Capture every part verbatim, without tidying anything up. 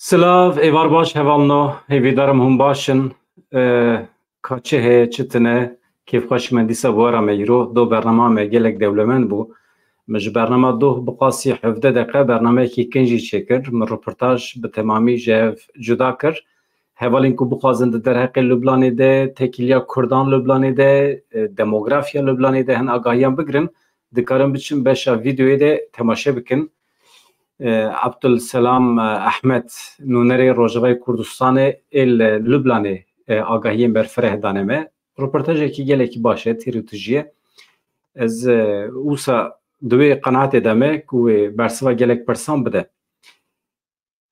Silav, êvar baş hevalno, hêvîdarim hûn baş in. E, ka çi heye, çi tine, kêfxweş me dîsa bi we re me îro. Do bernama me gelek dewlemend bû. Min ji bernama doh bi qasî hevdeh deqe bernameyekî kin jî çêkir. Min roportaj bi temamî ji hev cuda kir. Hevalên ku bixwazin di derheqê Lublanê de, tekîliya Kurdan Lublanê de, e, demografiya Lublanê de hin agahiyan bigirin, dikarin biçin beşa vîdeoyê de temaşe bikin. E, Abdulselam, e, Ehmed, nûnerê Rojavayê Kurdistanê ê li Lublanê, e, agahiyên berfireh dane me. Roportajekî gelekî baş e, têr û tijî ye. Ez, e, wisa di wê qenaetê de me ku wê bersiva gelek pirsan bide.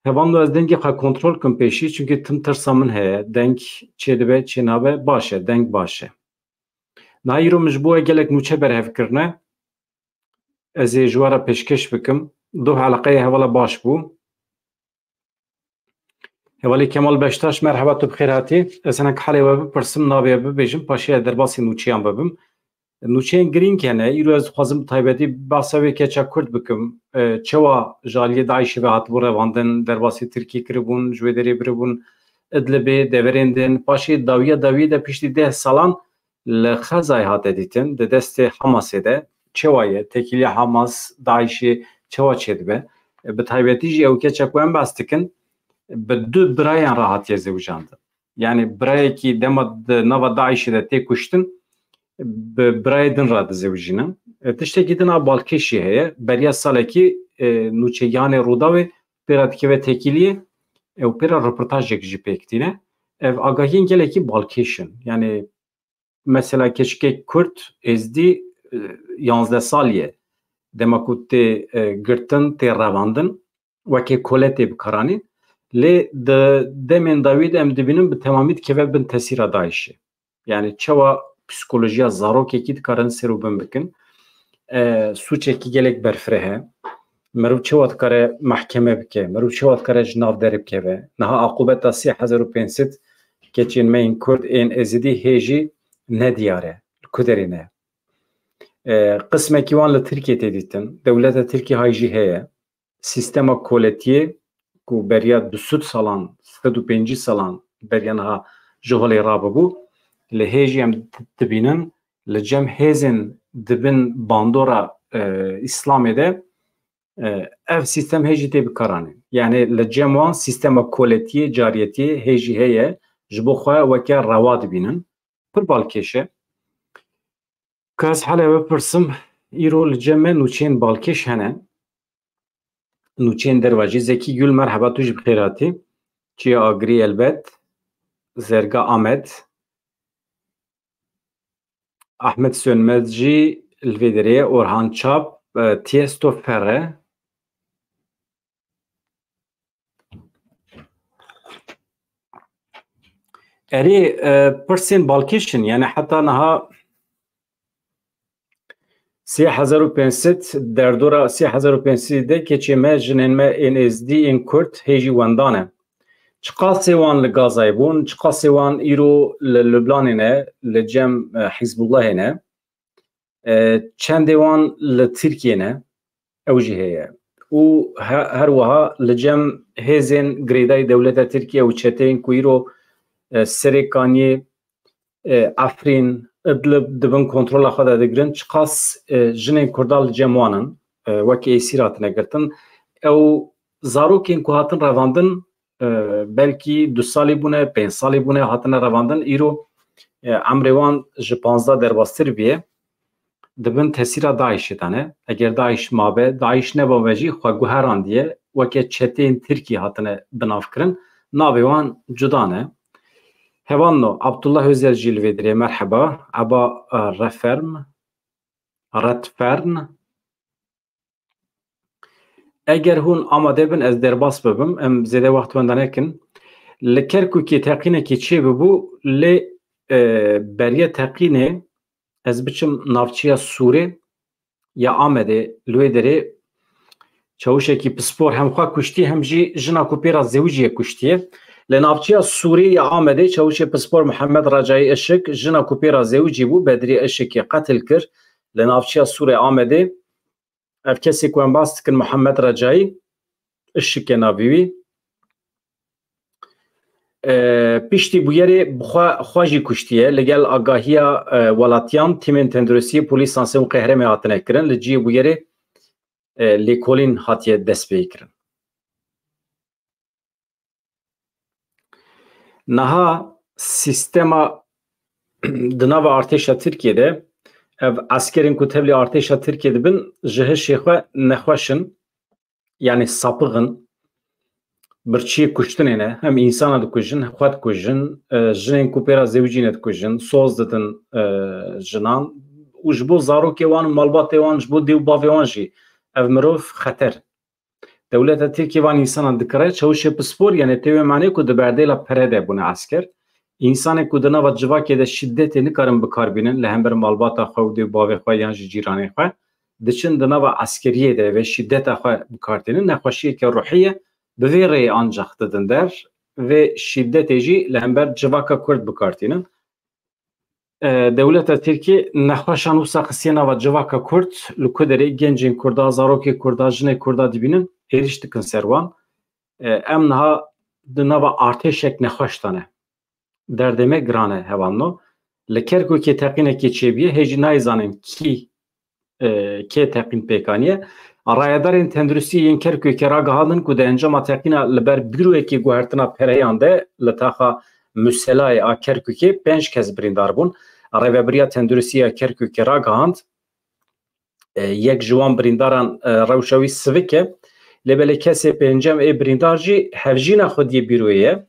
Hevalno, ez dengê xwe kontrol kim pêşî, çunkî tim tirsa min heye. Deng çê dibe, çê nabe, baş e, deng baş e. Niha îro min ji bo we gelek nûçe berhev kirine. Ez ê ji we re pêşkêş bikim. Doh eleqeyê hevala baş bû. Hevalê Kemal Beştaş, merheba, tu bi xêr hatî. Ez hinek helê we bipirsim, navê we bibêjim, paşê ez derbasî nûçeyan bibim. Nûçeyên girîng hene. Îro ez dixwazim bi taybetî behsa wê keça Kurd bikim. E, çawa ji aliyê DAIŞê ve hatibû revandin, derbasî Tirkî kiribûn, ji wê derê biribûn Idlibê, deverên din. Paşê dawiya dawiyê de piştî deh salan li Xezayê hate dîtin, di destê Hamasê de. Çawa ye? Tekîliya Hamas, DAIŞê çawa çêdibe? E, bi taybetî jî ew keça ku em behs dikin, bi du birayên re hatiye zewicandin. Yani birayekî dema di nava DAIŞê de tê kuştin, bi birayê din re dizewicînin. E, tiştekî din a balkêşî heye. Beriya salekî, e, nûçegihanê Rûdawê pê re dikeve tekîliyê, e, û pê re reportajek jî pêk tîne. Ev agahiyên gelekî balkêş in. Yani mesela keçikek Kurd, Êzdî, e, yanzdeh salî ye. Dema ku tê, e, girtin, tê revandin, weke kole tê bikaranîn. Lê di demên dawî de em dibînin bi temamî dikeve bin tesîra DAIŞê. Yani çawa psîkolojiya zarokekî dikarin ser û bin bikin. E, sûçekî gelek berfireh e. Mirov çawa dikare mehkeme bike? Mirov çawa dikare ji nav derê bikeve? Niha aqûbeta sê hezar û pênc sed keçên me yên Kurd, ên Êzidî hê jî nediyar e. Li ku derê ne? E, qismekî wan li Tirkiyê tê dîtin. Dewleta Tirkiyê hay jî heye. Sîstema koletiyê ku beriya du sed salan, sed û pêncî salan beriya niha ji holê rabibû, li hê jî em dibînin, li cem hêzên di bin bandora, e, Îslamê de, e, ev sîstem hê jî tê bikaranîn. Yani li cem wan sîstema koletiyê, cariyetiyê hê jî heye, ji bo xwe weke rewa dibînin. Pir balkêş e. Ka ez helê we bipirsim, îro li cem me nûçeyên balkêş hene. Nûçeyên derve jî. Zekî Gül, merheba, tu jî bi xêr hatî. Çiya Agirî elbet. Zerga Amed. Ahmet Sönmez jî li vê derê ye. Orhan Çap, e, Tiesto Ferre. Erê, e, pirsên balkêş in, yani heta niha sê hezar û pênc sed, derdora sê hezar û pênc sed de keçê me, jinên me ên Êzdî, ên Kurd hê jî wendan e. Çiqasê wan li Gazayê bûn, çiqasê wan îro li Lubnanê ne, li cem, e, Hizbullahê ne. E, çendê wan li Tirkiyê ne, ew jî heye. Û he-, her wiha li cem hêzên girêdayî dewleta Tirkiye û çeteyên ku îro, e, Serê Kaniyê, e, Efrîn, Idlib di bin kontrola xwe de digirin, çiqas, e, jinên Kurda li cem wan in, e, wekî êsîr hatine girtin. Ew zarokên ku hatin revandin, e, belkî du salî bûne, pênc salî bûne, hatine revandin. Îro, e, emrê wan ji panzdeh derbastir bûye. Di bin tesîra DAIŞê de ne. Eger DAIŞ mabe, DAIŞ nemabe jî xwe guherandiye, weke çeteyên Tirkî hatine binavkirin. Navê wan cuda ne. Hevalno, Abdullah Özel jî li vê derê, merheba. Eba, e, Referm, Redfern. Eger hûn amade bin, ez derbas bibim, em zêde wext wenda nekin. Li Kerkûkê teqînekê çêbibû, lê, e, beriya teqînê ez biçim navçeya Sûrê ya Amedê, li wê derê çawişekî pispor hem xwe kuştî, hem jî jina ku pê re zewiciye kuştiye. Li navçeya Sûrê ya Amedê çawişê pispor Mihemed Recayî Işik, jina ku pê re zewicî bû, Bedrî Işikê qetil kir. Li navçeya Sûrê Amedê Ev kesê ku em bas dikin, Mihemed Recayî, Işik e navê wî. E, piştî bûyerê bi xwe, xwe jî kuştiye. Li gel agahiya, e, welatiyan, tîmên tenduristiyê polîsan Sêwqê Herêmê hatine kirin. Li cihê bûyerê, e, lêkolîn hatiye destpêkirin. Niha sîstema di nava artêşa Tirkiyê de, ev eskerên ku tevlî artêşa Tirkiyê dibin, ji hişê xwe nexweş in, yanî sapix in, birçiyê kuştinê ne, hem însana dikujin, xwe dikujin, e, jinên ku pê re zewicîne dikujin, soz didin, e, jinan û ji bo zarokê wan û malbatê wan, ji bo dê û bavê wan jî ev mirov xeter in. Dewleta Tirkiyê van însanan dikire çewişê pispor, yanî tê wê manê ku di berdêla pere de bûne esker. Însanê ku di nava civakê de şîdetê nikarin bi kar bînin, li hember malbata xwe û dê û bavê xwe yan jî cîranê xwe, diçin di nava eskeriyê de vê şîdeta xwe bi kar tînin, nexweşiyeke ruhî ye, bi vê rêyê ancax didin der, vê şîdetê jî li hember civaka Kurd bi kar tînin. E, dewleta Tirkî nexweşan wisa xistiye nava civaka Kurd, li ku derê gencên Kurda, zarokê Kurda, jinê Kurda dibînin, êrîş dikin ser wan. E, em niha di nava artêşek nexweş de ne. Derdê me giran e hevalno. Li Kerkûkê teqînekê çêbûye, hê jî nayê zanin kî, e, kê teqîn pêk aniye. Rayedarên tenduristî yên Kerkûkê ragihandin ku di encama teqîna li ber bîroyekê guhertina pereyan de li taxa Muselayê a Kerkûkê pênc kes birîndar bûn. Rêvebiriya tenduristî ya Kerkûkê ragihand, e, yek ji wan birîndaran, e, rewşa wî sivik e. Lê belê kesê pêncem ê birîndar jî hevjîna xwediyê bîroyê ye.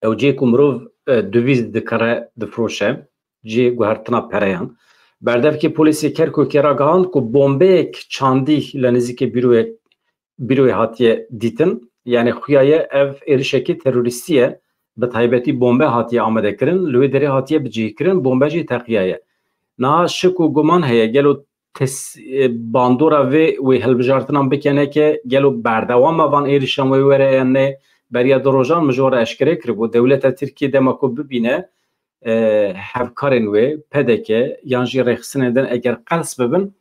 Ew cihê ku mirov, e, dubîz dikire, difiroşe, cihê guhertina pereyan. Berdevkê polîsê Kerkûkê ragihand ku bombeyek çandî li nizîkê bîroyê, bîroyê hatiye dîtin. Yanî xuya ye ev êrişekî terorîstî ye. Bi taybetî bombe hatiye amadekirin, li wê derê hatiye bicihîkirin, bombe jî teqiyaye. Niha şik û guman heye, gelo tes-, e, bandora vê wê hilbijartinan bike neke, gelo berdewam e van êrişan wê were yan ne? Beriya du rojan min ji we re eşkere kiribû. Dewleta Tirkiyê dema ku bibîne, e, hevkarên wê, P D K, yan jî rêxistinên din eger qels bibin,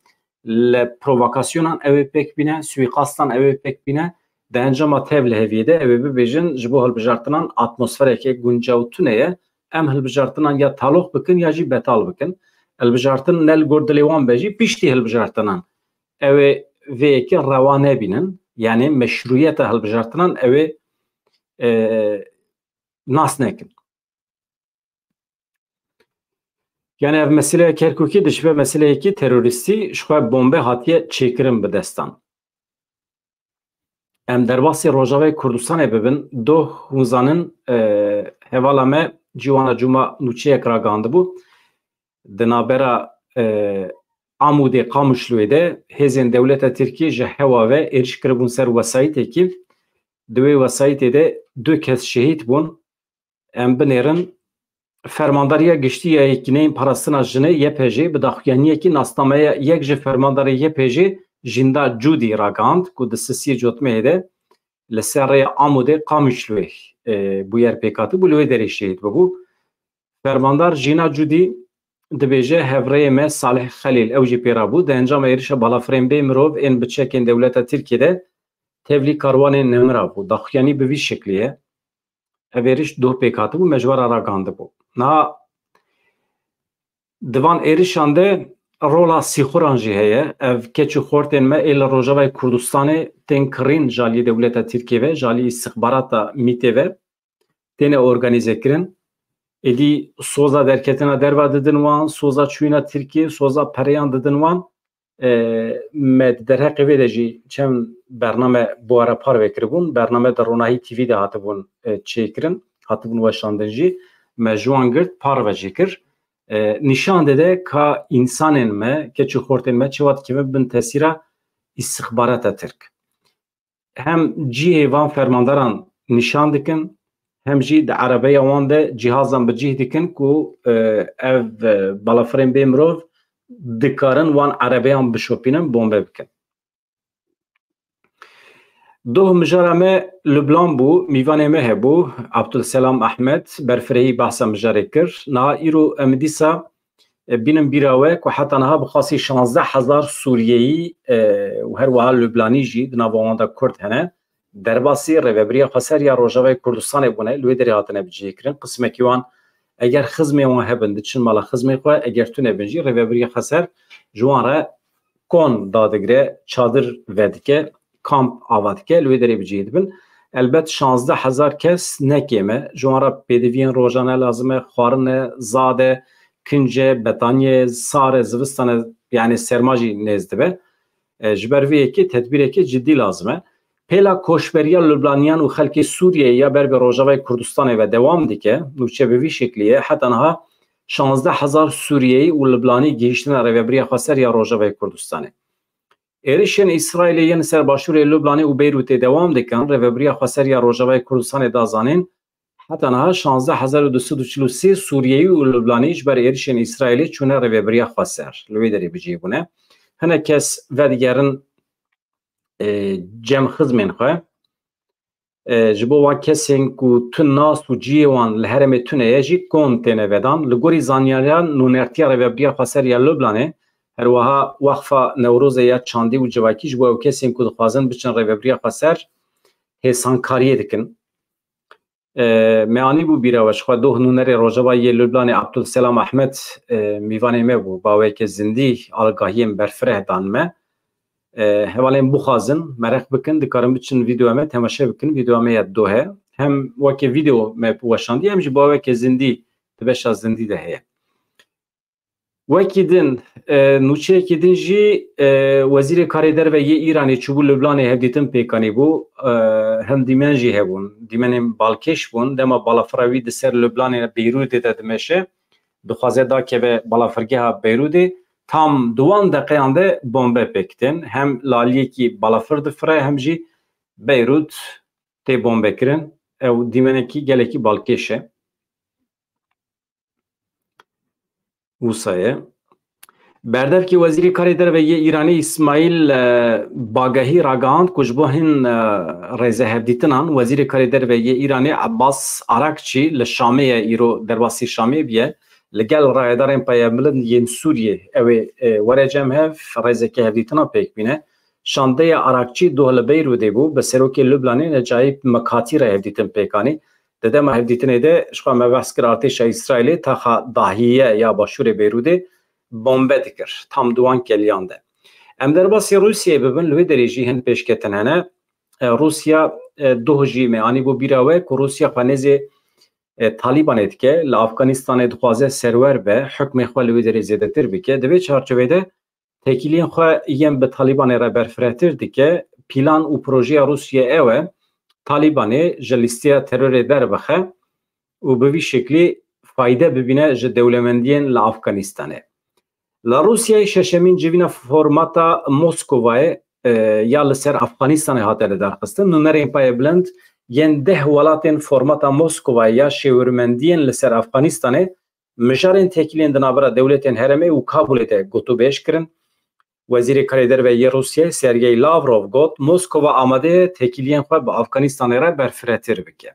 li provokasyonan ew ê pêk bîne, suîqastan ew ê pêk bîne, di encama tevliheviyê de ew ê bibêjin, ji bo hilbijartinan atmosfereke guncaw tune ye, em hilbijartinan ya taloq bikin ya jî betal bikin. Hilbijartin ne li gor dilê wan be jî, piştî hilbijartinan ew ê vê yekê rewa nebînin. Yanî meşrûyeta hilbijartinan ew ê, e, nas nekin. Yanî ev meseleya Kerkûkê dişibe meseleyekî terorîstî, ji xwe bombe hatiye çêkirin bi destan. Em derbasî Rojavayê Kurdistanê bibin, doh hûn zanin, e, hevala me Cîwana Cuma nûçeyek ragihandibû. Di navbera, e, Amûdê Qamişloyê de hêzên dewleta Tirkiyê ji hewa ve êriş kiribûn ser wesayîtekî. Di wê wesayîtê de du kes şehîd bûn. Em binêrin, Fermandariya Giştî ya Yekîneyên Parastina Jinê, Y P J, bi daxuyaniyekî nasnameya yek ji fermandarê Y P J, Jînda Cûdî, ragihand ku di sisiyê cotmehê de li ser rêya Amûdê Qamişloyê, e, bûyer pêk hatibû, li wê derê şehîd bibû. Fermandar Jîna Cûdî dibêje, hevrêyê me Salih Xelîl, ew jî pê re bû, di encama êrişa balafirên bê mirov ên bi çekên dewleta Tirkiyê de tevlî karwanên nemira bû. Daxuyanî bi vî şeklî ye. Ev êriş doh pêk hatibû, me ji we re ragihandibû. Niha di van êrişan de rola sîxuran jî heye. Ev keç û xortên me ê li Rojavayê Kurdistanê tên kirîn ji aliyê dewleta Tirkiyê ve, ji aliyê îstixbarata mîtê ve têne organîzekirin. Êdî soza derketina derva didin wan, soza çûyîna Tirkiyê, soza pereyan didin wan. E, me di derheqê vê de jî çend bername bi we re parve kiribûn. Bername di Ronahî T V de hatibûn, e, çêkirin, hatibûn weşandin jî. Me ji wan girt, parve jî kir. E, nîşan dide ka însanên me, keç û xortên me çawa dikevin bin tesîra îstixbarata Tirk. Hem cihê van fermandaran nîşan dikin, hem jî di erebeya wan de cihazan bi cih dikin ku, e, ev, e, balafirên bê mirov dikarin wan erebeyan bişopînin, bombe bikin. Doh mijara me Lubnan bû, mîvanê me hebû, Abdulselam Ahmed, berfirehî behsa mijarê kir. Niha îro em dîsa e, bînin bîra we ku heta niha bi xasî şazdeh hezar Sûriyeyî, e, û her wiha Lubnanî jî di nava wan de Kurd hene, derbasî Rêvebiriya Xweser ya Rojavayê Kurdistanê bûne, li wê derê hatine bicihêkirin. Qismekî wan eger xizmê wan hebin diçin mala xizmê xwe, eger tune bin jî Rêvebiriya Xweser ji wan re kon dadigire, çadir vedike, kamp ava dike, li wê derê bicihê dibin. Elbet şazdeh hezar kes ne kêm e. Ji wan re pêdiviyên rojane lazim e, xwarin e, zad e, kinc e, betaniyê, sar e, zivistan e, yani serma jî nêz dibe. E, ji ber vê yekê tedbîrekê cidî lazim e. Pêla koçberiya Liblaniyan û xelkê Sûriyeyê ya ber bi Rojavayê Kurdistanê ve dewam dike. Nûçe bi vî şeklî ye. Heta niha şazdeh hezar Sûriyeyî û Liblanî gihîştine Rêvebiriya Xweser ya Rojavayê Kurdistanê. Êrişên Îsraîlê yên ser başûrê Lublanê û Beyrûtê dewam dikin. Rêvebiriya Xweser ya Rojavayê Kurdistanê da zanîn, heta niha şazdeh hezar û du sed û çil û sê Sûriyeyî û Lublanî ji ber êrişên Îsraîlê çûne Rêvebiriya Xweser. Li wê derê bicihê bûne. Hinek kes vedigerin, e, cem xizmên xwe. E, ji bo wan kesên ku tu nas û cihê wan li herêmê tune ye jî kon têne vedan. Li gorî zanyariyan nûnertiya Rêvebiriya Xweser ya Lublanê, her wiha Weqfa Newrozê ya çandî û civakî ji bo ew kesên ku dixwazin biçin Rêvebiriya Xweser hêsankariyê dikin. E, me anîbû bîra we, ji xwe doh nûnerê Rojava yê Lublanê Abdulselam Ahmed, e, mîvanê me bû. Baweke zindî agahiyên berfireh dan me. E, hevalên bixwazin, mereq bikin, dikarin biçin vîdeoya me temaşe bikin. Vîdeoya me ya doh e. Hem weke vîdeo me weşandî, hem jî baweke zindî di beşa zindî de heye. Wekî din, e, nûçeyekî din jî, e, Wezîrê Karê Derve yê Îranê çûbû Lublanê hevdîtin pêk anîbû. E, hem dîmen jî hebûn, dîmenên balkêş bûn. Dema balafira wî di ser Lublanê Beyrûdê de dimeşe, dixwaze dakeve balafirgeha Beyrûdê, tam di wan deqeyan de bombe pêk tên. Hem li aliyekî balafir difire, hem jî Beyrûd tê bombekirin. Ew dîmenekî gelekî balkêş e. Wisa ye. Berdevkê Wezîrê Karê Derve yê Îranê Îsmaîl, e, Bagehî ragihand ku ji bo hin, e, rêzehevdîtinan Wezîrê Karê Derve yê Îranê Abbas Arakçî li Şamê ye, îro derbasî Şamê bûye, li gel rayedarên Peyambilind yên Sûriyê ew ê, e, were cem hev, rêzeke hevdîtina pêk bîne. Şandeya Arakçî doh li Beyrûdê bû, bi serokê Lublanê Necayîb Mikatî re hevdîtin pêk anî. Di dema hevdîtinê de, ji xwe me behs kir, artêşa Îsraîlê taxa Dahiye ya başûrê Beyrûdê bombe dikir. Tam di wan keliyan de. Em derbasî Rûsiyeyê bibin, li wê derê jî hin pêşketin hene. E, Rûsiya, e, doh jî me anîbû bîra we ku Rûsiya xwe nêzê, e, Talîbanê dike, li Afganistanê dixwaze serwer be, hukmê xwe li wê derê zêdetir bike. Di vê çarçovê de têkiliyên xwe yên bi Talîbanê re berfirehtir dike. Plan û projeya Rûsiyê ew e, Talîbanê ji lîsteya terorê derbixe û bi vî şeklî fayde bibîne ji dewlemendiyên li Afganistanê. Li Rûsiyeyê şeşemîn civîna formata Moskovayê, e, ya li ser Afganistanê hate lidarxistin. Nûnerên payebilind yên deh welatên formata Moskovayê ya şêwirmendiyên li ser Afganistanê mijarên têkiliyên di navbera dewletên herêmê û Kabûlê de gotûbêj kirin. Wezîrê Karê Derve yê Rûsiyê Sergey Lavrov got, Moskova amade ye têkiliyên xwe bi Afganistanê re berfiretir bike.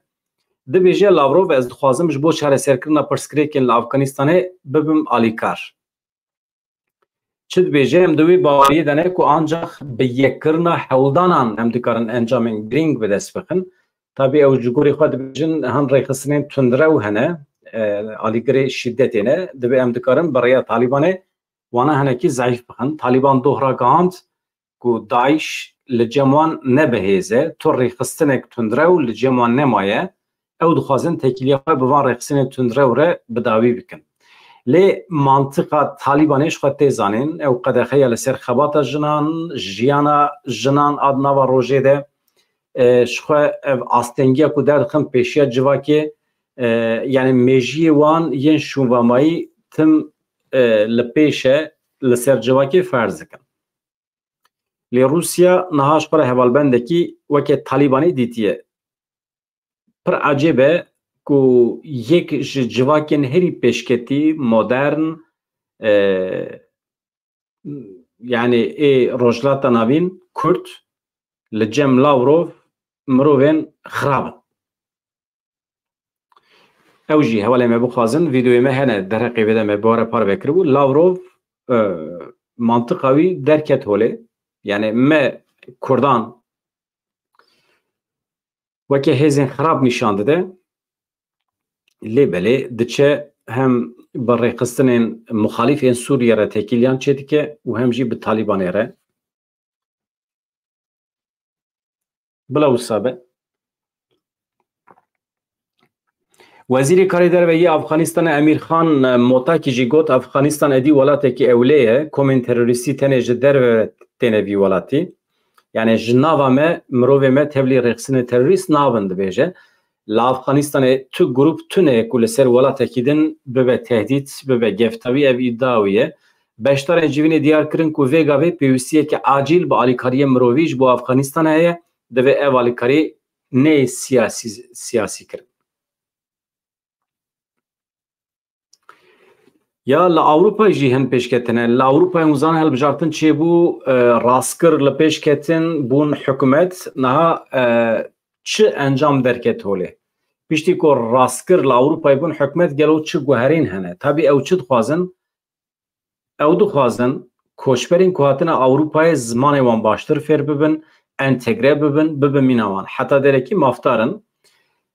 Dibêje Lavrov, ez dixwazim ji bo çareserkirina pirsgirêkên li Afganistanê bibim alîkar. Çi dibêje, em di wê baweriyê de ne ku ancax bi yekkirina hewldanan em dikarin encamên girîng bi dest bixin. Tabî ew ji gorî xwe dibêjin, hin rêxistinên tundrew hene, e, alîgirê şîdetê ne. Divê em dikarin bi rêya Talîbanê wana hinekî zeîf bixin. Talîban doh ragihand ku DAIŞ li cem wan ne bi hêz e. Tu rêxistinek tundrew li cem wan nemaye. Ew dixwazin têkiliya xwe bi van rêxistinên tundrew re bi dawî bikin. Lê mantiqa Talîbanê ji xwe tê zanîn. Ew qedexe ya li ser xebata jinan, jiyana jinan a di nava rojê de, e, ji xwe ev astengiya ku derdixin pêşiya civakê, e, yani mêjiyê wan yên şûnvamayî tim, e, li pêş e, li ser civakê ferz dikin. Lê Rûsya niha ji xwe re hevalbendekî weke Talîbanê dîtiye. Pir ecêb e ku yek ji civakên herî pêşketî, modern, e, yani ê Rojhilata Navîn, Kurd, li cem Lavrov mirovên xirab in. Ew jî hevalê me bixwazin, vîdeoyê me hene, derheqê vê de me bi we re parve kiribû. Lavrov, e, mantiqa wî derket holê. Yani me Kurdan weke hêzên xirab nîşan dide. Lê belê diçe hem bi rêxistinên muxalîf ên Sûriyê re têkiliyan çêdike û hem jî bi Talîbanê re. Bila wisa be. Wezîrê Karê Derve yê Afxanistanê Emîr Xan Motakî jî got, Afxanistan êdî welatekî ewlê ye, komên terorîstî tenê ji derve têne vî welatî. Yani ji nava me, mirovê me tevlî rêxistinê terorîst nabin, dibêje. Li Afxanistanê tu grûp tune ye ku li ser welatekî din bibe tehdît, bibe geftawî, ev îdia wî ye. Beşdarên civînê diyar kirin ku vê gavê pêwîstiyeke acîl bi alîkariyê mirovî ji bo Afxanistanê heye, divê ev alîkarî neyê siyasî, siyasî kirin. Ya li Ewropayê jî hin pêşketine. Li Ewropayê hûn zanin hilbijartin çêbû, e, rastkir li pêş ketin, bûn hikûmet. Niha, e, çi encam derket holê? Piştî ku rastkir li Ewropayê bûn hikûmet, gelo çi guherîn hene? Tabî ew çi dixwazin? Ew dixwazin koçberên ku hatine Ewropayê zimanê wan baştir fêr bibin, entegre bibin, bibin mîna wan. Heta derekî mafdar in.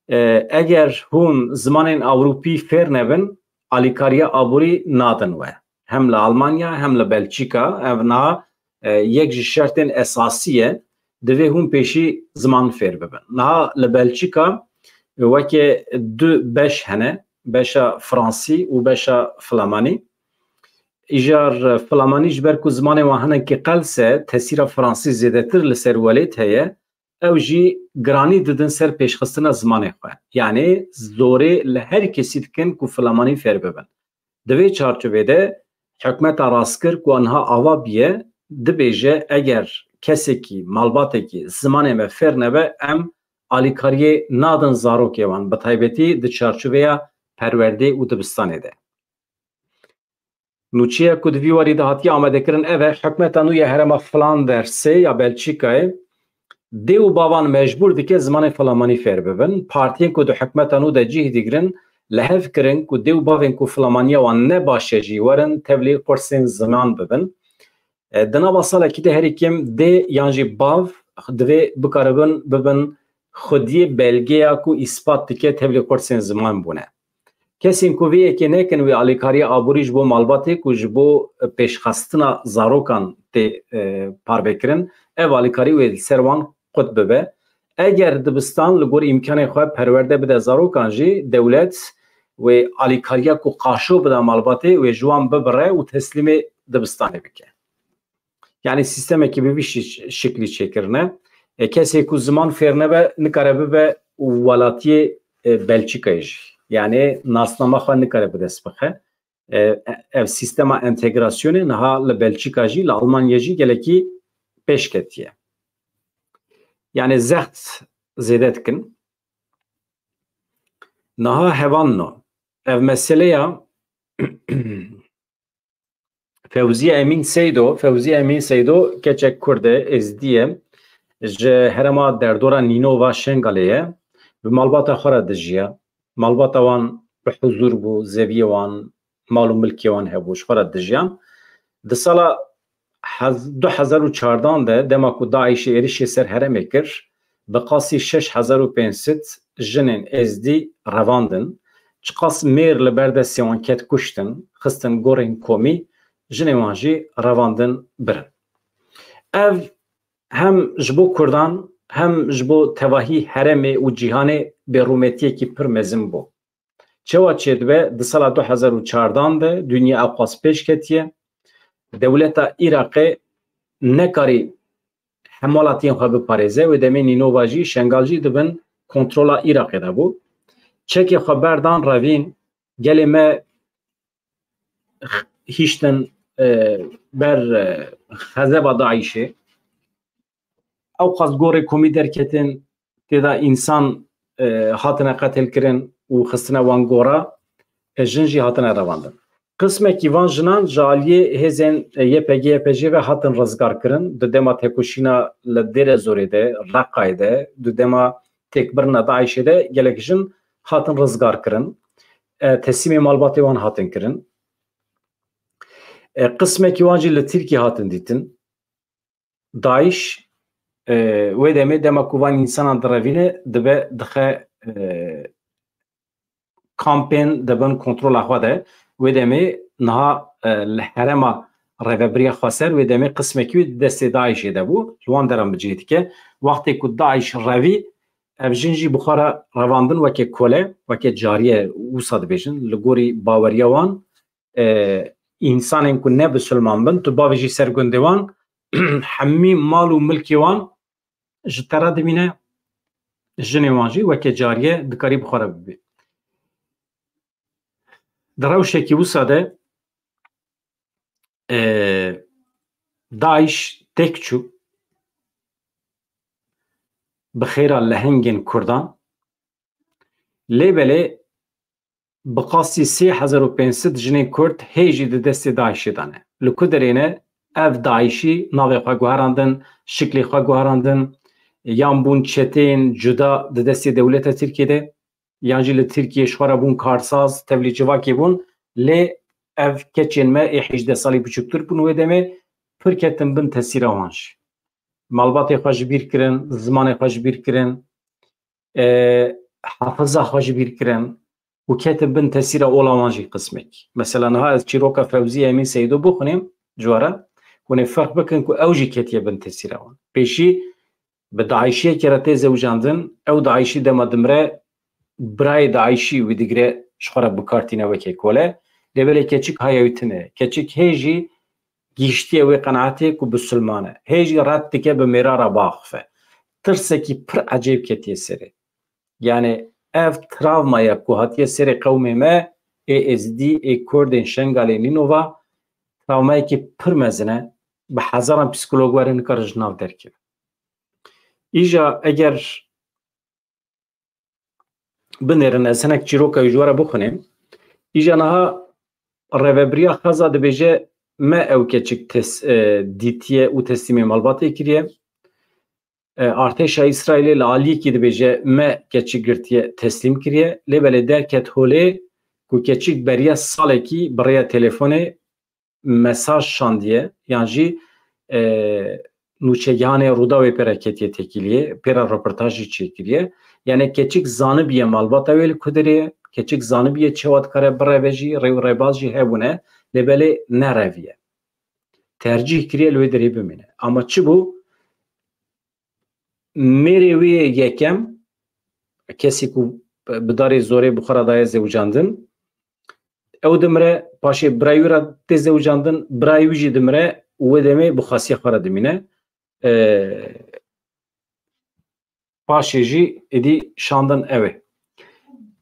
E, eger hûn zimanên Ewropî fêr nebin, alîkariya aborî nadin we. Hem li Almanya hem li Belçîka, ev niha, e, yek ji şertên esasî ye, divê hûn pêşî ziman fêr bibin. Niha li Belçîka, e, weke du beş hene, beşa fransî û beşa flamanî. Îjar, e, flamanî ji ber ku zimanê wan hinekî qels e, tesîra fransî zêdetir li ser welêt heye, ew jî giranî didin ser pêşxistina zimanê xwe. Yanî zorê li her kesî dikin ku flamanî fêr bibin. Di vê çarçovê de hikûmeta rastkir ku niha ava bûye, dibêje eger kesekî, malbatekî zimanê me fêr nebe, em alîkariyê nadin zarokê wan, bi taybetî di çarçoveya perwerdê û dibistanê de. Nûçeya ku di vî warî de hatiye amadekirin ev e, hikûmeta nû ya herêma Flandersê ya Belçîkayê dê û bavan mecbûr dike zimanê flamanî fêr bibin. Partiyên ku di hikûmeta nû de cih digirin li hev kirin ku dê û bavên ku flamaniya wan ne baş e jî werin tevlî qursên ziman bibin. E, di nava salekî de herî kêm dê yan jî bav divê bikaribin bibin xwediyê belgeya ku îspat dike tevlî qursên ziman bûne. Kesên ku vê yekê nekin, wê alîkariya aborî ji bo malbatê ku ji bo pêşxistina zarokan tê, e, parvekirin, ev alîkarî wê li ser wan qut bibe. Eger dibistan li gor îmkanên xwe perwerde bide zarokan jî, dewlet wê alîkariya ku qaşo bida malbatê, wê ji wan bibire û teslîmê dibistanê bike. Yani sîstemekî bi vî şi-, şiklî çêkirine. E, kesê ku ziman fêr nebe, nikare bibe welatiyê, e, Belçîkayê jî. Yani nasnama xwe nikare bi dest bixe. E, e, ev sîstema entegrasyonê niha li Belçîka jî, li Almanya jî gelekî pêş ketiye. Yani zext zêde dikin. Niha hevan no. Ev meseleya Fewziye Emîn Seydo, Fewziye Emîn Seydo keçek Kurd e, Êzdî ye. Ji herêma derdora Nînova Şengalê ye. Bi malbata xwe re dijiya. Malbata wan bi huzûr bû, zeviyê wan, mal û milkê wan hebû, ji xwe re dijiyan. Di sala hez-, du hezar û çardan de, dema ku DAIŞê êrişê ser herêmê kir, bi qasî şeş hezar û pênc sed jinên Êzdî revandin. Çiqas mêr li ber destê wan ket kuştin, xistin gorên komî, jinên wan jî revandin birin. Ev hem ji bo Kurdan, hem ji bo tevahî herêmê û cîhanê bêrûmetiyekî pir mezin bû. Çawa çêdibe? Di sala du hezar û çardan de dinya ewqas pêş ketiye. Dewleta Iraqê nekarî hemwelatiyên xwe biparêze. Wê demê Nînova jî, Şengal jî di bin kontrola Iraqê de bû. Çekê xwe berdan revîn, gelê me hiştin, e, ber, e, xezeba DAIŞê. Ewqas gorê komî derketin, tê de însan, e, hatine qetilkirin û xistine wan gora, e, jin jî hatine revandin. Qismekî van jinan ji aliyê hêzên, e, Y P G Y P J ve hatin rizgar kirin. Di dema têkoşîna li Dêrezorê de, Reqayê de, di dema têkbirina DAIŞê de gelek jin hatin rizgar kirin. E, teslîmê malbatê wan hatin kirin. E, qismekî wan jî li Tirkiyê hatin dîtin. DAIŞ e, wê demê dema ku van însanan direvîne, dibe dixe, e, kampên di bin kontrola xwe de. Wê demê niha, e, li herêma Rêvebiriya Xweser, wê demê qismekî wî di destê DAIŞê de bû, li wan deran bi cihê dike. Wextê ku DAIŞ revî, ev jin jî bi xwe re revandin weke kole, weke cariye, wisa dibêjin, li gorî baweriya wan, e, însanên ku ne bisilman bin, tu bavêjî ser gundê wan, hemî mal û milkê wan ji te re dimîne, jinê wan jî weke cariye dikarî bi xwe re bibî. Di rewşekî wisa de, e, DAIŞ têk çû bi xêra lehengên Kurdan. Lê belê bi qasî sê hezar û pênc sed jinên Kurd hê jî di destê DAIŞê de ne. Li ku derê ne? Ev DAIŞî navê xwe guherandin, şiklê xwe guherandin, yan bûn çeteyên cuda di destê dewleta Tirkiyê de, yan jî li Tirkiyê ji xwe re bûn karsaz, tevlî civakê bûn, lê ev keçên me ê hejdeh salî biçûktir bûn wê demê, pir ketin bin tesîra wan jî. Malbatê xwe ji bîr kirin, zimanê xwe ji bîr kirin, e, hafiza xwe ji bîr kirin û ketin bin tesîra ola wan jî qismekî. Mesela niha ez çîroka Fewzî Emîn Seydo bixwînim ji we re, hûn ê ferq bikin ku ew jî ketiye bin tesîra wan. Pêşî bi DAIŞiyekê re tê zewicandin, ew DAIŞî dema dimire, birayê DAIŞî wî digire ji xwe re bi kar tîne weke kole. Lê belê keçik haya wî tune. Keçik hê jî gihiştiye wê qenaetê ku bisilman e. Hê jî red dike bi mêra re biaxife. Tirsekî pir ecêb ketiye serê. Yani ev travmaya ku hatiye serê qewmê me, ê Êzidî, ê Kurdên Şengalê, Nînova, travmayekî pir mezin e. Bi hezaran psîkolog were nikare ji nav derkeve. Îja eger binêrin, ez hinek çîroka wî ji we re bixwînim. Îja niha rêvebiriya Xeza dibêje, me ew keçik tes-, e, dîtiye û teslîmê malbatê kiriye. E, artêşa Îsraîlê li aliyekî dibêje, me keçik girtiye, teslîm kiriye. Lê belê derket holê ku keçik beriya salekî bi rêya telefonê mesaj şandiye, yan jî, e, nûçegihanê Rûdawê pê re ketiye têkiliyê, pê re roportaj jî çêkiriye. Yani keçik zanibiye malbata wê li ku derê ye, keçik zanibiye çawa dikare bireve jî, rê û rêbaz jî hebûne, lê belê nereviye. Tercîh kiriye li wê derê bimîne. Ama çi bû? Mêrê wê yekem, kesî ku bi darê zorê bi xwe re daye zewicandin, ew dimire, paşê birayê wî re tê zewicandin, birayê wî jî dimire û wê demê bi xwestiya xwe re dimîne. E, paşê jî êdî şandin ew ê.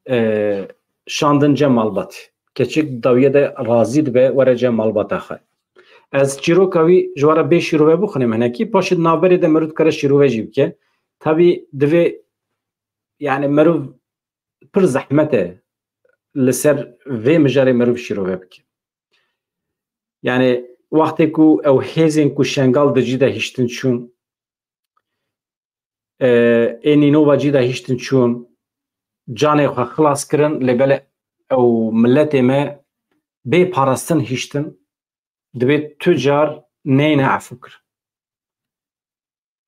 E, şandin cem malbatê. Keçik dawiye de razî dibe, were cem malbata xwe. Ez çîroka wî ji we re bê şîrove bixwînim hinekî, paşê di navberê de meriv dikare şîrove jî bike. Tabî divê, yani meriv pir zehmet e li ser vê mijarê meriv şîrove bike. Yani wextê ku ew hêzên ku Şengal di cî de hiştin çûn, e, ê Nînova cî de hiştin çûn, canê xwe xilas kirin, lê belê ew miletê me bê parastin hiştin, divê tu car neyne efû kirin.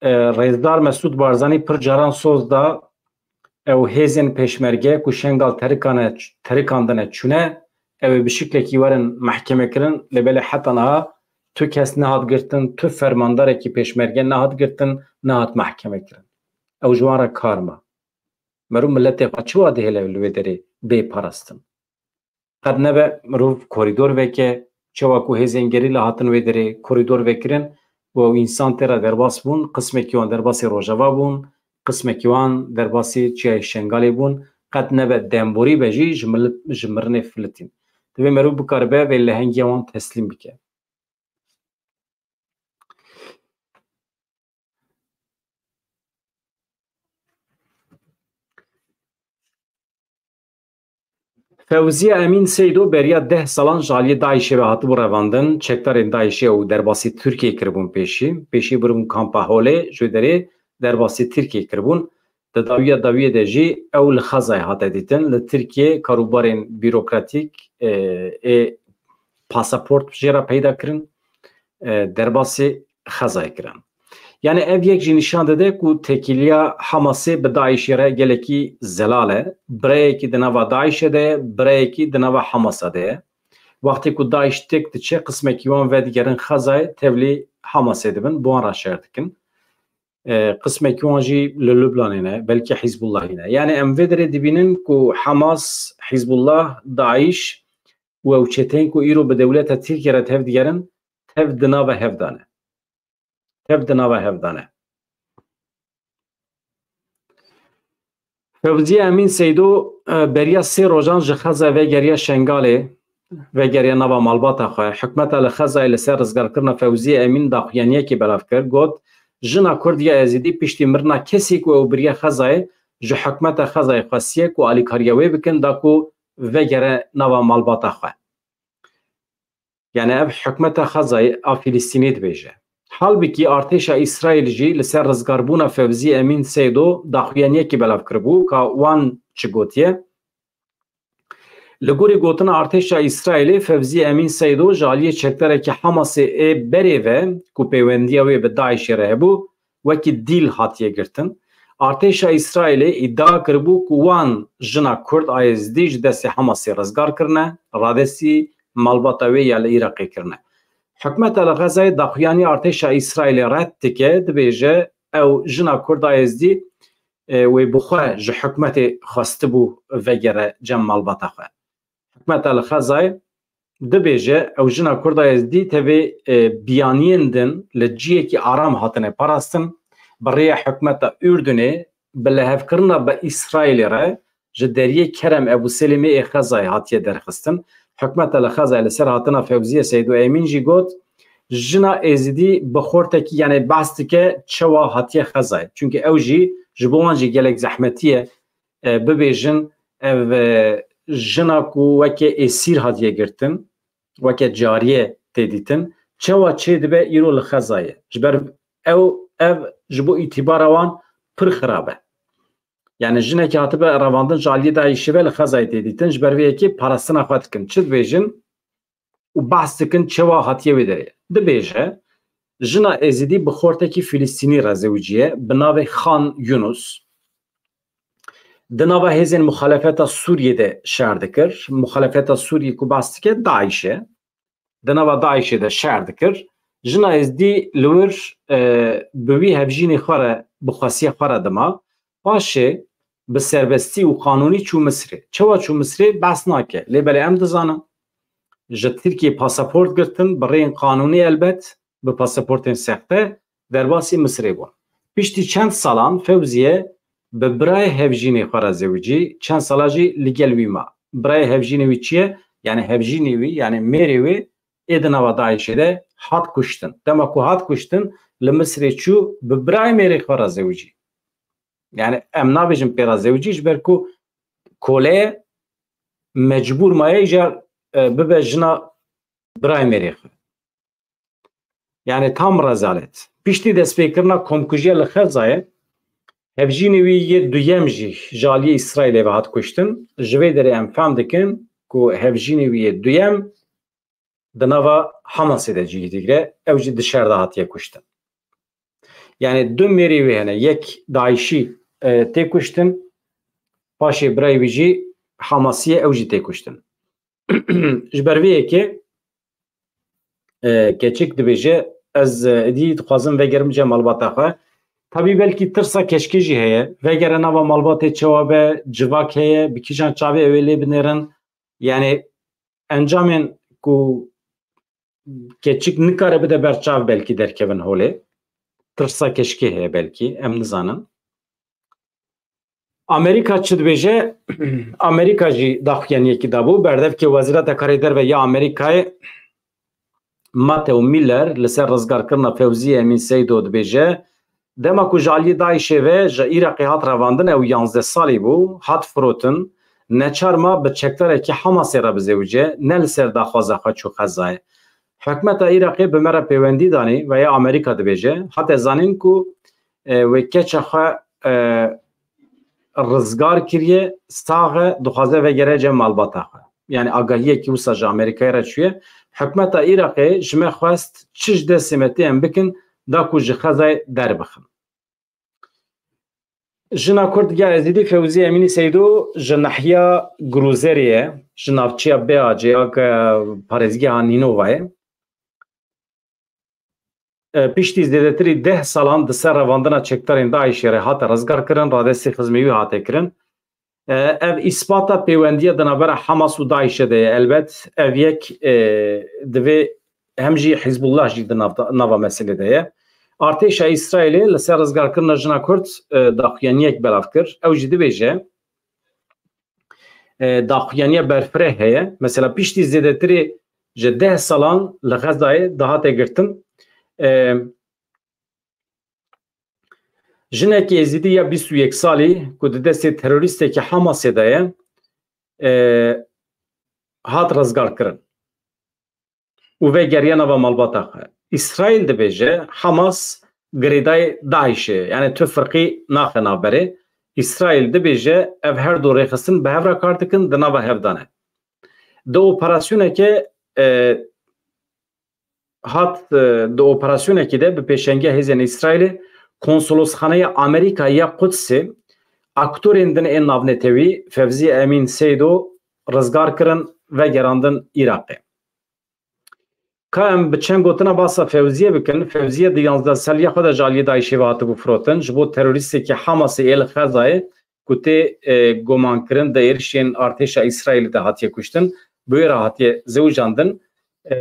E, Rêzdar Mesûd Barzanî pir caran soz da, ew hêzên pêşmerge ku Şengal terikane, terikandine çûne, ew ê bi şiklekî werin mehkeme kirin, lê belê heta niha tu kes nehat girtin, tu fermandarekî pêşmerge nehat girtin, nehat mehkeme kirin. Ew ji wan re kar ma. Meriv miletê xwe çawa dihêle li wê derê bê parastin? Qet nebe mirov korîdor veke, çawa ku hêzên gerîla hatin wê derê korîdor vekirin û ew însan tê re derbas bûn, qismekî wan derbasî Rojava bûn, qismekî wan derbasî Çiyayê Şengalê bûn, qet nebe demborî be jî ji milet, ji mirinê filitîn. Divê meriv bikaribe vê lehengiya wan teslîm bike. Fewziya Emîn Seydo beriya deh salan ji aliyê DAIŞê ve hatibû revandin. Çekdarên DAIŞê ew derbasî Tirkiyê kiribûn pêşî. Pêşî biribûn kampa Holê, ji wê derê derbasî Tirkiyê kiribûn. Di dawiya dawiyê de jî ew li Xezayê hate dîtin. Li Tirkiyê karûbarên bîrokratîk, e, ê pasaport jê re peyda kirin, e, derbasî Xezayê kirin. Yani ev yek jî nîşan dide ku têkiliya Hamasê bi DAIŞê re gelekî zelal e. Bireyekî di nava DAIŞê de ye, bireyekî di nava Hamasa de ye. Wextê ku DAIŞ têk diçe, qismekî wan vedigerin Xezayê, tevlî Hamasê dibin, bi wan re şer dikin. E, qismekî wan jî li Lubnanê ne, belkî Hizbullahî ne. Yani em vê derê dibînin ku Hamas, Hizbullah, DAIŞ û ew çeteyên ku îro bi dewleta Tirkiyê re tev digerin, tev di nava hev de ne. Tev di nava hev de ne. Fewziye Emîn Seydo, e, beriya sê rojan ji Xezayê vegeriya Şengalê, vegeriya nava malbata xwe. Hikûmeta li Xezayê li ser rizgarkirina Fewziye Emîn daxuyaniyekê belav kir, got, jina Kurd ya Êzidî piştî mirina kesê ku ew biriye Xezayê, ji hikûmeta Xezayê xwestiye ku alîkariya wê bikin, da ku vegere nava malbata xwe. Yani ev hikûmeta Xezayê a Filistînê dibêje. Halbikî artêşa Îsraîl jî li ser rizgarbûna Fewzî Emîn Seydo daxuyaniyekî belav kiribû, ka wan çi gotiye? Li gorî gotina artêşa Îsraîlê, Fewzî Emîn Seydo ji aliyê çekdarekî Hamasê ê berê ve ku pêwendiya wê bi DAIŞê re hebû, wekî dîl hatiye girtin. Artêşa Îsraîlê îdia kiribû ku wan jina Kurd a Êzidî ji destê Hamasê rizgar kirine, radestî malbata wê ya li Iraqê kirine. Hikûmeta li Xezayê daxuyaniya artêşa Îsraîlê red dike, dibêje, ew jina Kurd a Êzidî, e, wê bi xwe ji hikûmetê xwestibû vegere cem malbata xwe. Hikûmeta li Xezayê dibêje, ew jina Kurda Êzidî tevê, e, biyaniyên din li ciyekî aram hatine parastin, bi rêya hikûmeta Urdunê bi lihevkirina bi Îsraîlê re ji deriyê Kerem Ebû Selîmê ê Xezayê hatiye derxistin. Hikûmeta li Xezayê li ser hatina Fewziye Seydo Emîn jî got, jina Êzidî bi xortekî, yani behs dike çawa hatiye Xezayê. Çunke ew jî ji bo wan jî gelek zehmetî ye, e, bibêjin, ev, e, jina ku weke êsîr hatiye girtin, weke cariyê tê dîtin, çawa çê dibe îro li Xezayê? Ji ber ew, ev ji bo îtîbara wan pir xirab e. Yani jinekî hatibe revandin ji aliyê DAIŞê ve li Xezayê tê dîtin, ji ber vê yekê parastina xwe dikin. Çi dibêjin? Û behs dikin çawa hatiye wê derê. Dibêje, jina Êzidî bi xortekî Filistînî re zewiciye, bi navê Xan Yunus. Di nava hêzên muxalefeta Sûriyê de şer dikir. Muxalefeta Sûriyê ku behs dike DAIŞ e. Di nava DAIŞê de şer dikir. Jina Êzidî li wir, e, bi wî hevjînê xwe re, bi xwesiya xwe re dima. Paşê bi serbestî û qanûnî çû Misirê. Çawa çû Misirê behs nake. Lê belê em dizanin, ji Tirkiyê pasaport girtin, bi rêyên qanûnî elbet, bi pasaportên sexte, derbasî Misirê bûn. Piştî çend salan Fewziye bi birayê hevjînê xwe re zewicî, çend sala jî li gel wî ma. Birayê hevjînê wî çi ye? Yani hevjînê wî, yani mêrê wê ê di nava DAIŞê de hat kuştin. Dema ku hat kuştin, li Misirê çû bi birayê mêrê xwe re zewicî. Yani em nabêjin pê re zewicî, ji ber ku kole ye, mecbûr maye îcar, e, bibe jina birayê mêrê xwe. Yani tam rezalet. Piştî destpêkirina komkujiya li Xezayê, hevjînê wî yê duyem jî ji aliyê Îsraîlê ve hat kuştin. Ji vê derê em fehm dikin ku hevjînê wî yê duyem di nava Hamasê de cihî digire. Ew jî di şer de hatiye kuştin. Yani du mêrê wê hene. Yek DAIŞî, e, tê kuştin, paşê birayê wî jî Hamasî ye, ew jî tê kuştin. Ji ber vê yekê, e, keçik dibêje, ez, e, êdî dixwazim vegerim cem malbata xwe. Tabî belkî tirsa keçikê jî heye. Vegere nava malbatê çawa be, civak heye, bi kîjan çavê ew ê lê binêrin. Yani encamên ku keçik nikare bide ber çav belkî derkevin holê. Tirsa keçikê heye belkî, em nizanin. Amerîka çi dibêje? Amerîka jî daxuyaniyekî dabû. Berdevkê Wezîreta Karê Derve ya Amerîkayê, Matthew Miller, li ser rizgarkirina Fewzî Emîn Seydo dibêje, dema ku ji aliyê DAIŞê ve ji Iraqê hat revandin, ew yanzdeh salî bû, hat firotin, neçar ma bi çekdarekî Hamasê re bizewice, ne li ser daxwaza xwe çû Xezayê. Hikûmeta Iraqê bi me re pêwendî danî, veya Amerîka dibêje, hate zanîn ku, e, wê keça xwe, e, rizgar kiriye, sax e, dixwaze vegere cem malbata xwe. Yani agahiyekî wisa ji Amerîkayê re çûye. Hikûmeta Iraqê ji me xwest çi ji destê me tê em bikin, da ku ji Xezayê derbixin. Jina Kurd ya Êzidî Fewzî Emînî Seydo ji nehiya Grûzerê ye, ji navçeya Beacê ya ke parêzgeha Nînova ye. E, piştî zêdetirî deh salan di ser revandina çekdarên DAIŞê re hate rizgarkirin, radestî xizmê wî hate kirin. E, ev îspata pêwendiya di navbera Hamas û DAIŞê de ye. Elbet ev yek, e, divê hem jî Hizbullah jî di nav, nava meselê de ye. Artêşa Îsraîlê li ser rizgarkirina jina Kurd, e, daxuyaniyek belav kir. Ew jî dibêje, e, daxuyaniya berfireh heye. Mesela piştî zêdetirî ji deh salan li Xezayê dihate girtin. E, Jinekî Êzidî ya bîst û yek salî ku di destê terorîstekî Hamasê de ye, e, hat rizgarkirin û vegeriya nava malbata xwe. Îsraîl dibêje Hamas girêdayê DAIŞê, yani tu firqî naxe navberê. Îsraîl dibêje ev her du rêxistin bi hev re kar dikin, di nava hev de ne. Di operasyoneke, e, hat, e, di operasyonekî de bi pêşengiya hêzên Îsraîlê konsolosxaneya Amerîka ya Qudsê aktorên din ên navnetewî Fevzî Emîn Seydo rizgar kirin, vegerandin Iraqê. Ka em bi çend gotina basa Fevziyê bikin, Fevziye di yanzdeh saliya xwe de ji aliyê DAIŞê ve hatibû firotin, ji bo terorîstekî Hamasê yê li Xezayê ku tê, e, gomankirin di êrişên artêşa Îsraîlê de hatiye kuştin, bi wê re hatiye zewicandin. E,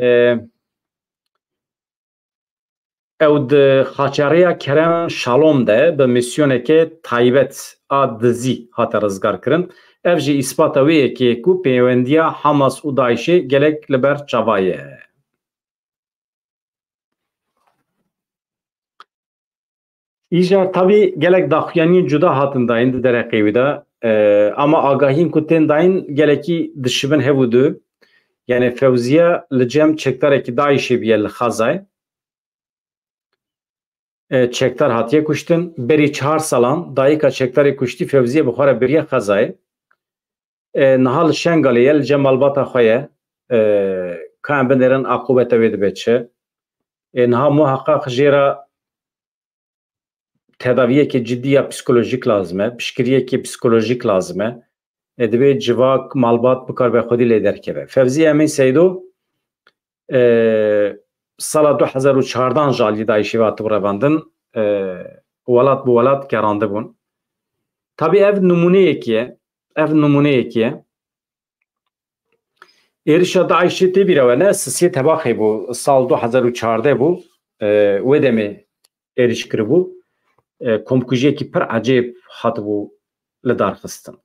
ew di xaçerêya Kerem Şalom de bi mîsyoneke taybet a dizî hate rizgarkirin. Ev jî îspata wê yekê ye ku pêwendiya Hamas û DAIŞê gelek li ber çava ye. Îcar tabî gelek daxuyaniyên cuda hatin dayîn di dereqê wî de. E, ama agahiyên ku tên dayîn gelekî dişibin hev û du. Yani Fewziye li cem çekdarekî DAIŞê bûye li Xezayê. E, çekdar hatiye kuştin. Berî çar salan dayika çekdarê kuştî Fewziye bi xwe re biriye Xezayê. E, niha li Şengalê ye, li cem malbata xwe ye. E, ka em binêrin aqûbeta wê dibe çi? E, niha muheqeq jê re tedaviyeke cidî ya psîkolojîk lazim e, piştgiriyeke psîkolojîk lazim e. E, divê civak, malbat bikaribe xwedî lê derkeve. Fevzî Emîn Seydo, e, sala du hezar û çardan ji aliyê DAIŞê ve hatibû revandin, e, welat bi welat gerandibûn. Tabî ev nimûneyekî ye, ev nimûneyekî ye. Êrişa DAIŞê tê bîra we ne, sisê Tebaxê bû, sal du hezar û çardeh bû, e, wê demê êriş kiribû. E, komkujiyekî pir ecêb hatibû lidarxistin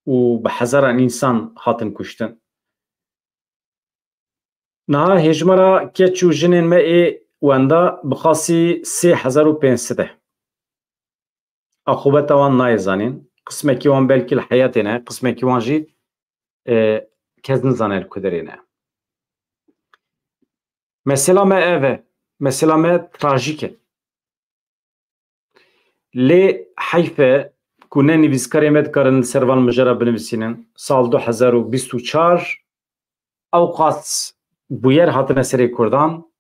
û bi hezaran însan hatin kuştin. Niha hêjmara keç û jinên me ê wenda bi qasî sê hezar û pênc sed e. Aqûbeta wan nayê zanîn. Qismekî wan belkî li heyatê ne, qismekî wan jî, e, kes nizane li ku derê ne. Mesela me ev e. Mesela me trajîk e. Lê heyf e ku ne nivîskarê me dikarin li ser van mijara binivîsînin. Sal du hezar û bîst û çar ewqas bûyer hatine serê Kurdan.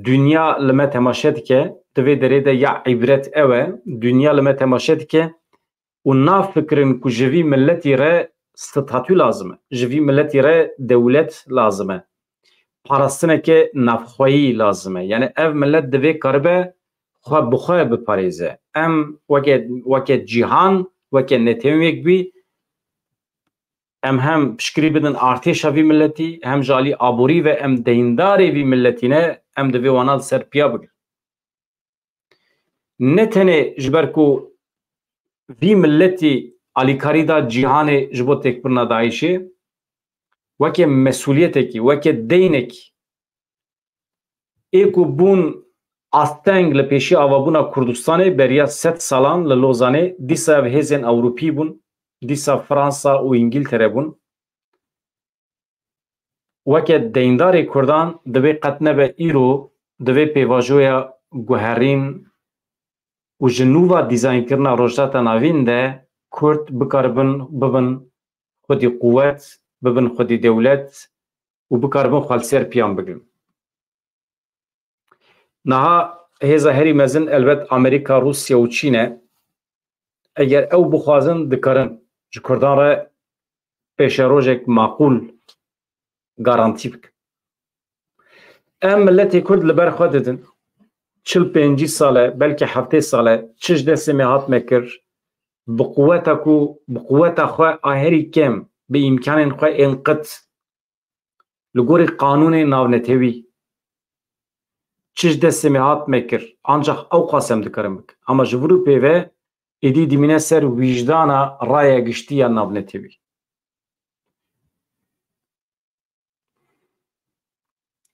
Dinya li me temaşe dike. Di vê derê de ya îbret ew e. Dinya li me temaşe dike û nafikirin ku ji vî miletî re statû lazim e. Ji vî miletî re dewlet lazim e. Parastineke navxweyî lazim e. Yani ev milet divê karibe xwe bi xwe biparêze. Em weke, weke cîhan, weke netewên yekbûyî, em hem piştgirî bidin artêşa vî miletî, hem ji alî aborî ve em deyndarê vî miletî ne, em divê wana li ser piya bigrin. Ne tenê ji ber ku vî miletî alîkarî da cîhanê ji bo têkbirina DAIŞê, weke mesûliyetekî, weke deynekî, ê ku bûn asteng li pêşî avabûna Kurdistanê beriya sed salan li Lozanê, dîsa ev hêzên Ewropî bûn, dîsa Fransa û Îngiltere bûn. Weke deyndarê Kurdan divê qet nebe îro, divê pêvajoya guherîn û ji nû ve dîzaynkirina Rojhilata Navîn de Kurd bikaribin bibin xwedî quwet, bibin xwedî dewlet û bikaribin xwe li ser piyan bigrin. Niha hêza herî mezin elbet Amerîka, Rûsya û Çîn e. Eger ew bixwazin, dikarin ji Kurdan re pêşerojek maqûl garantî bikin. Em miletê Kurd li ber xwe didin. Çil pêncî sal e, belkî heftê sal e, çi ji destê me hat me kir, bi quweta ku, bi quweta xwe a herî kêm, bi îmkanên xwe ên qit, li gorî qanûnê navnetewî, çi ji destê me hat me kir, ancax ew qas em dikarin bikin. Ama ji vir û pê ve êdî dimîne ser wîjdana raya giştî ya navnetewî.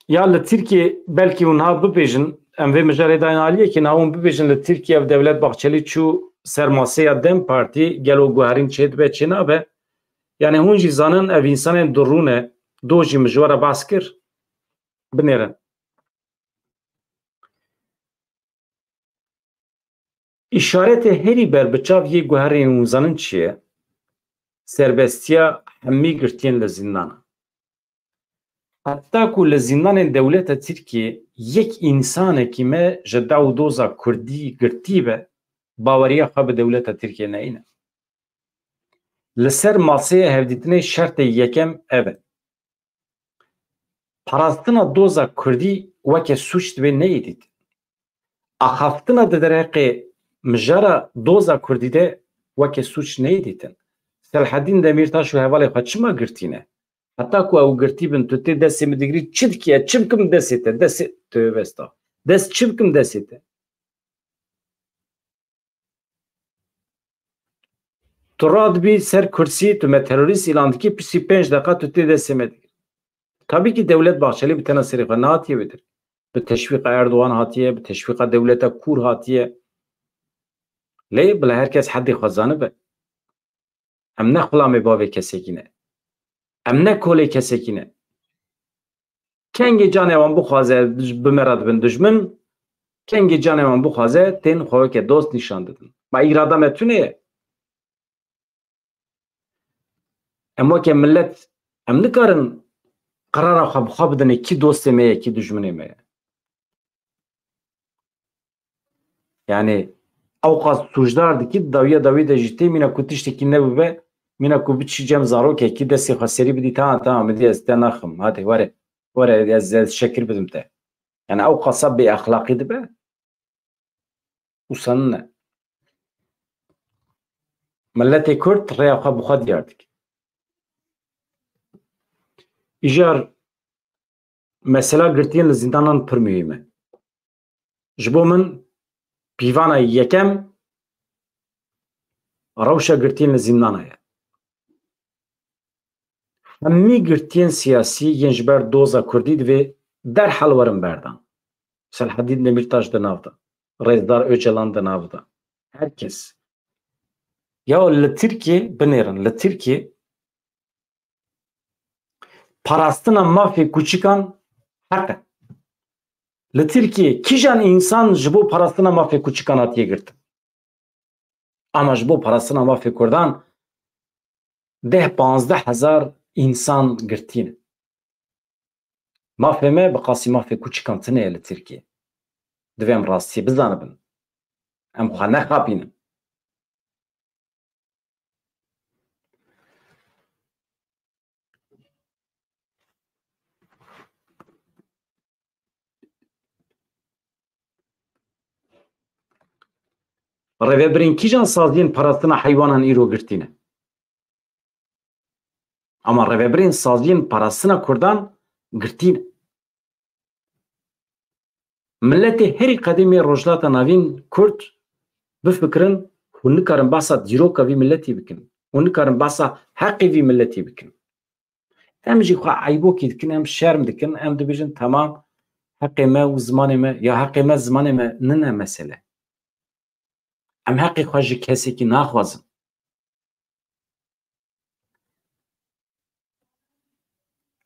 Ya li Tirkiyê belkî hûn ha bibêjin, em vê mijarê dayne aliyekê, niha hûn bibêjin li Tirkiye ev Devlet Bahçelî çû ser maseya DEM Partî, gelo guherîn çêdibe çênabe? Yani hûn jî zanin ev însanên durû ne, do jî min ji we re behs kir. Binêrin. Îşaretê herî berbiçav yê guherînê hûn zanin çi ye? Serbestiya hemî girtiyên li zîndan e. Heta ku li zîndanên dewleta Tirkiyê yek însanekî me ji daw û doza kurdî girtî be, baweriya xwe bi dewleta Tirkiyê neyne. Li ser maseyê hevdîtinê şertê yekem ev e. Parastina doza kurdî weke sûc divê neyê dîtin. Axaftina di derheqê mijara doza kurdî de weke sûc neyê dîtin. Selhedîn Demîrtaş û hevalê xwe çima girtîne? Heta ku ew girtî bin, tu tê destê min digirî, çi dikî? Ez çi bikim destê te? Destê, tövbe estağfurullah. Dest çi bikim destê te? Tu radibî ser kursî, tu me terorîst îlan dikî, piştî pênc deqa tu tê destê me digirî. Tabî ki Devlet Bahçeli bi tena serê xwe nehatiye vê derê. Bi teşwîqa Erdogan hatiye, bi teşwîqa dewleta kûr hatiye. Lê bila her kes hedê xwe zanibe. Em ne xulamê bavê kesekî ne. Em ne kolê kesekî ne. Kengê canê wan bixwaze bi me re dibin dijmin, kengê canê wan bixwaze tên xwe weke dost nîşan didin. Ma îrada me tune ye. Em weke milet, em nikarin qerara xwe bi xwe bidinê kî dostê me ye, kî dijminê me ye. Yani ew qas sûcdar dikî, dawiya dawî de jî tê, mîna ku tiştekî nebibe, mîna ku biçî cem zarokekî destê xwe serî bidî, tamam, tamam, min dî ez te naxim, hadi were, were ez, ez şekir bidim te. Yani ew qasa bêexlaqî dibe. Wisa nine. Miletê Kurd rêya xwe bi xwe diyar dike. Îjar mesela girtiyên li zîndanan pir muhîm e. Ji bo min pîvana yekem rewşa girtiyên li zîndana ye. Hemî girtiyên siyasî yên ji ber doza kurdî divê derhal werin berdan. Selhedîn Demîrtaş di nav de, Rêzdar Ocalan di nav de. Her kes. Ya li Tirkiyê, binêrin, li Tirkiyê parastina mafê kûçikan heq e. Li Tirkiyê kîjan însan ji bo parastina mafê kûçikan hatiye girtin? Ama ji bo parastina mafê kurdan deh panzdeh hezar însan girtî ne. Mafê me bi qasî mafê kûçikan tune ye li Tirkiyê. Divê em rastiyê bizanibin. Em xwe nexapînin. Rêvebirên kîjan saziyên parastina heywanan îro girtî ne? Ama rêvebirên saziyên parastina kurdan girtî ne. Miletê herî qedîmê Rojhilata Navîn Kurd bifikirin, hûn nikarin behsa dîroka vî miletî bikin. Hûn nikarin behsa heqê vî miletî bikin. Em jî xwe eybokî dikin, em şerm dikin, em dibêjin, temam, heqê me û zimanê me, ya heqê me, zimanê me nine mesele. Em heqê xwe ji kesekî naxwazin.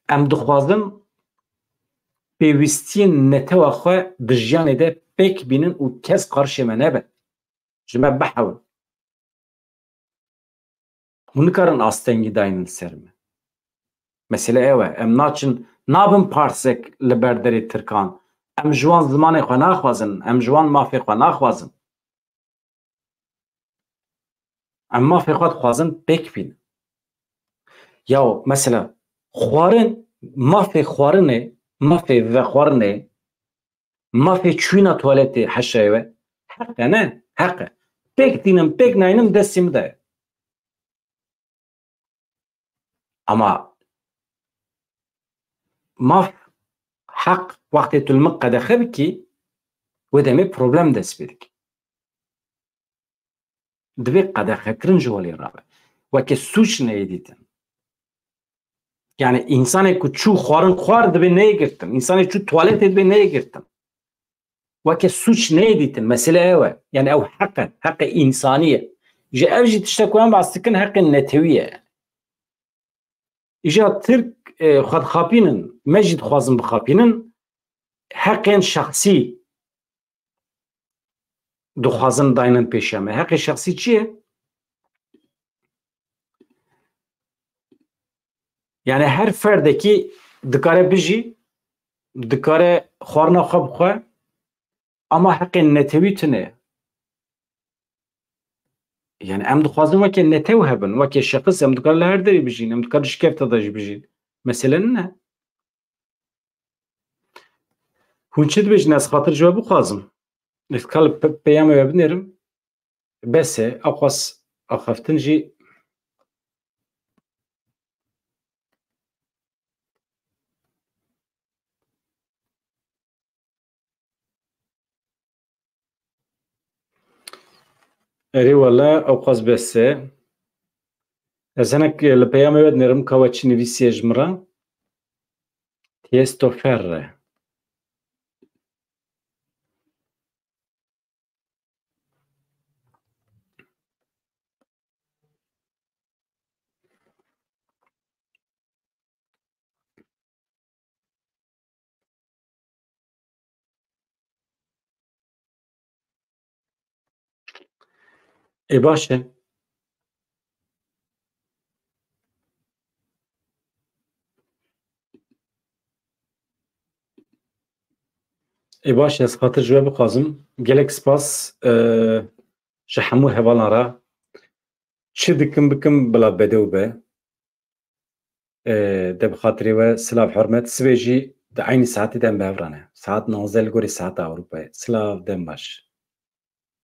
Em dixwazin pêwîstiyên netewa xwe di jiyanê de pêk bînin û kes qarşê me nebe. Ji me bihewin. Hûn nikarin astengî daynin li ser me. Mesele ew e. Em naçin, nabin parsek li ber derê Tirkan, Em ji wan zimanê xwe naxwazin, em ji wan mafê xwe naxwazin. Em mafê xwe dixwazin pêk bînin. Ya mesela xwarin, mafê xwarinê, mafê vexwarinê, mafê çûna tuwaletê heşayê we heq e, ne? Heq e. Pêk tînim, pêk naynim destê min de ye. Ama maf, heq wextê tu li min qedexe bikî, wê demê problem dest pê dikî. Divê qedexekirin ji holê rabe. Weke sûç neyê dîtin. Yani însanê ku çû xwarin xwar divê neyê girtin. Însanê çû tuwaletê divê neyê girtin. Weke sûç neyê dîtin. Mesele ew e. Yani ew heq e. Heqê însanî ye. Ji ev jî tiştek ku em behs dikin heqê netewî ye. Îja Tirk, e, xwe dixapînin, me jî dixwazin bixapînin, heqên şexsî dixwazin daynin pêşiya me. Heqê şexsî çi ye? Yani her ferdekî dikare bijî, dikare xwarina xwe bixwe, ama heqên netewî tune ye. Yani em dixwazin weke netew hebin, weke şexis em dikarin li her derê bijîn, em dikarin ji kevta de jî bijîn. Mesele nine. Hûn çi dibêjin, ez xatir ji we bixwazim? Ez ka li pe-, peyamê we binêrim. Bes e, aqwas axaftin jî. Erê wele, ewqas bes e. Ez hinek li peyamê we dinêrim, ka we çi nivîsiye ji min re. Tiesto ferre. Ê baş e. Ê baş e, ez xatir ji we bixwazim. Gelek spas, e, ji hemû hevalan re. Çi dikim bikim bila bedew be. E, de bi xatirê we silav hurmet. Sibê jî di eynî saetê de em bi hev re ne. Saet nozdeh li gorî saeta Ewropayê. Silav, dem baş.